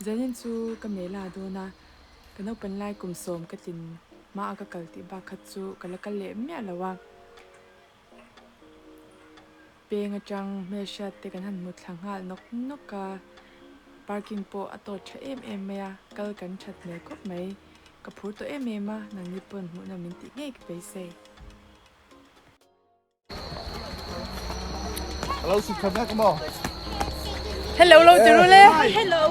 Zanin chu ka mela dawn a, ka naupan lai kum sawm ka tlin hma a ka kal tih bak kha chu ka la kal leh miah lo a. Peng atang hmelhriat te kan han hmu thla nghal nawk nawk a, parking pawh a tawt tha em em mai a, kal kan that hmel khawp mai. Ka phur tawh em em a, nangni pawn hmuhna min tih ngei ka beisei. Hello, si tha vek maw? Hello lo ti ru le. Hello.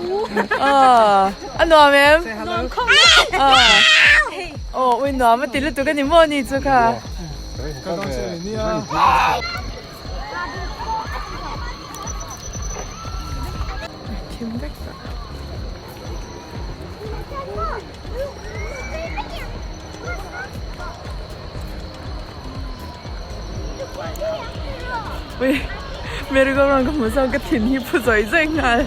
Ah, a nuam em? Nuam khawp. Ah. Oh, ui nuam a ti lutuk a ni maw ni chu kha. Ka dang se ni nia. Thim vek tawh. Ui, merry go round ka hmu zawk ka thin hi phu zawih zawih nghal.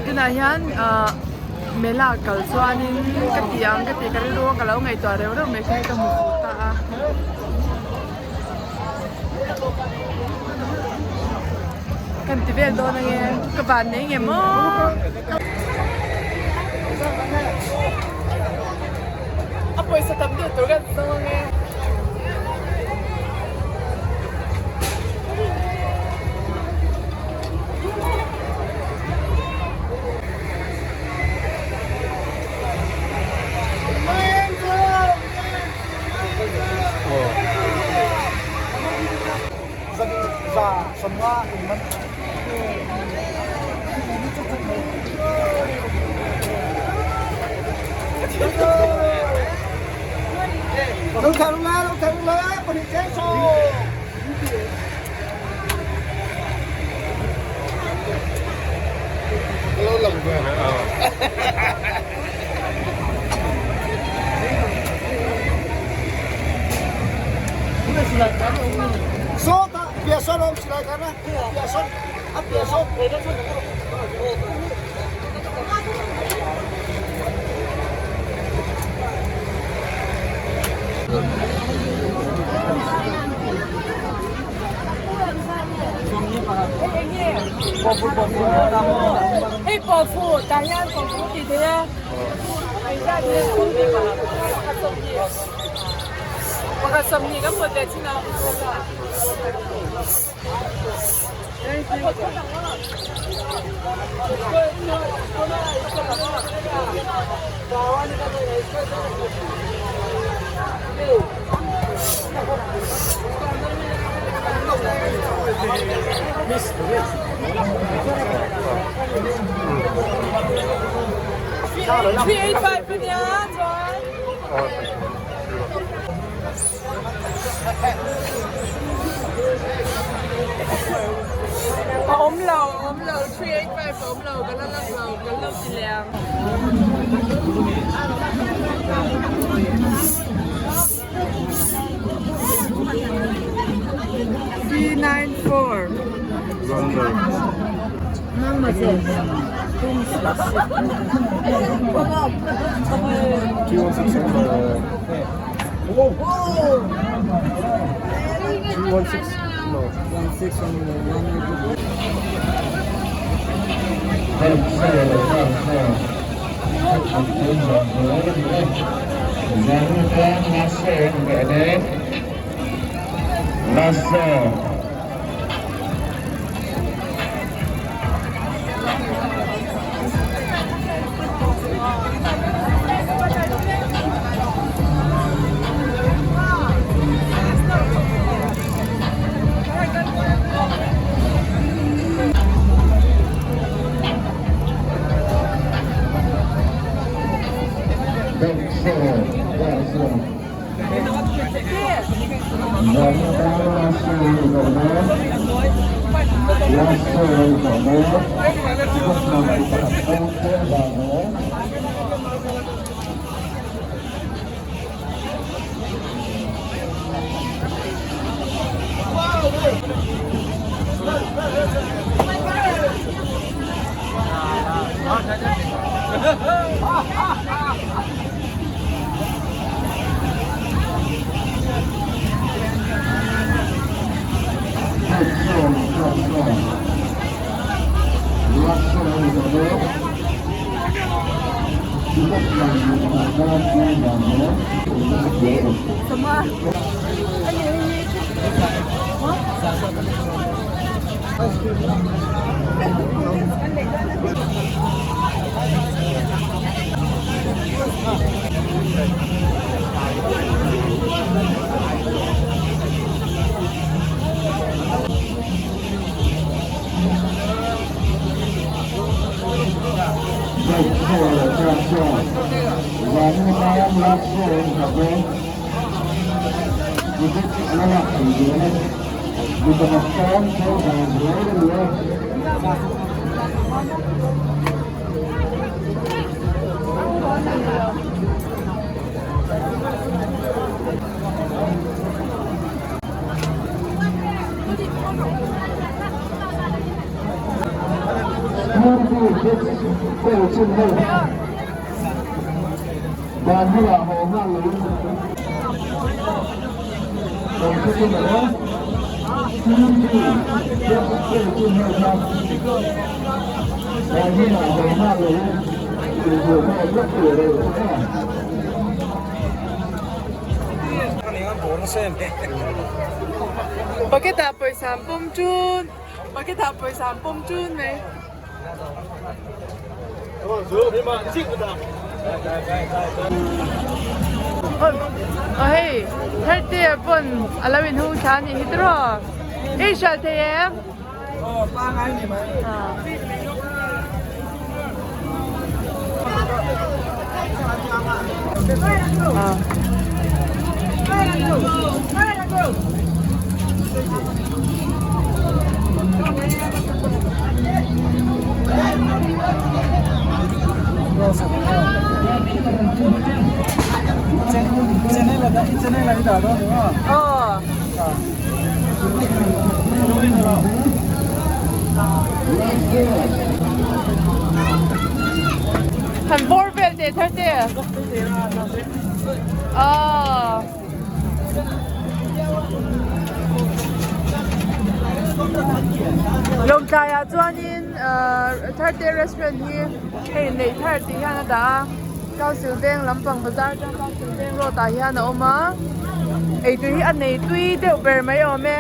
Tunah hian ahh mela kal chuanin ka ti ang ka ti ka rilru a ka lo ngaihtuah reuh reuh mai kha hei ka hmu fuh ta a. Kan ti vel dawn ange ka van nei nge maw. A pawisa tam deuh tur kan zawng ange. Hei pawhfu tah hian pawhfu tih theih a pakhat sawmhnih kan pawt leh thin a. 385 a nia chuan. A awm lo, a awm lo, 385 a awm lo, ka la lak lo, ka lo ti leh ang. 394. Bucket ah pawisa an pawm ṭun bucket ah pawisa an pawm ṭun mai. Aw hei tharte ah pawn a lo inhung thla a nih hi tiraw i hriat thei em? Han bawr vel teh thar te. Aw. Lawngtlai ah chuanin Tharte restaurant hi hei neih thar tih hian a dah a Council veng lampang bazar atang Council veng road ah hian a awm a eitur hi a nei tui deuh ber mai awm e.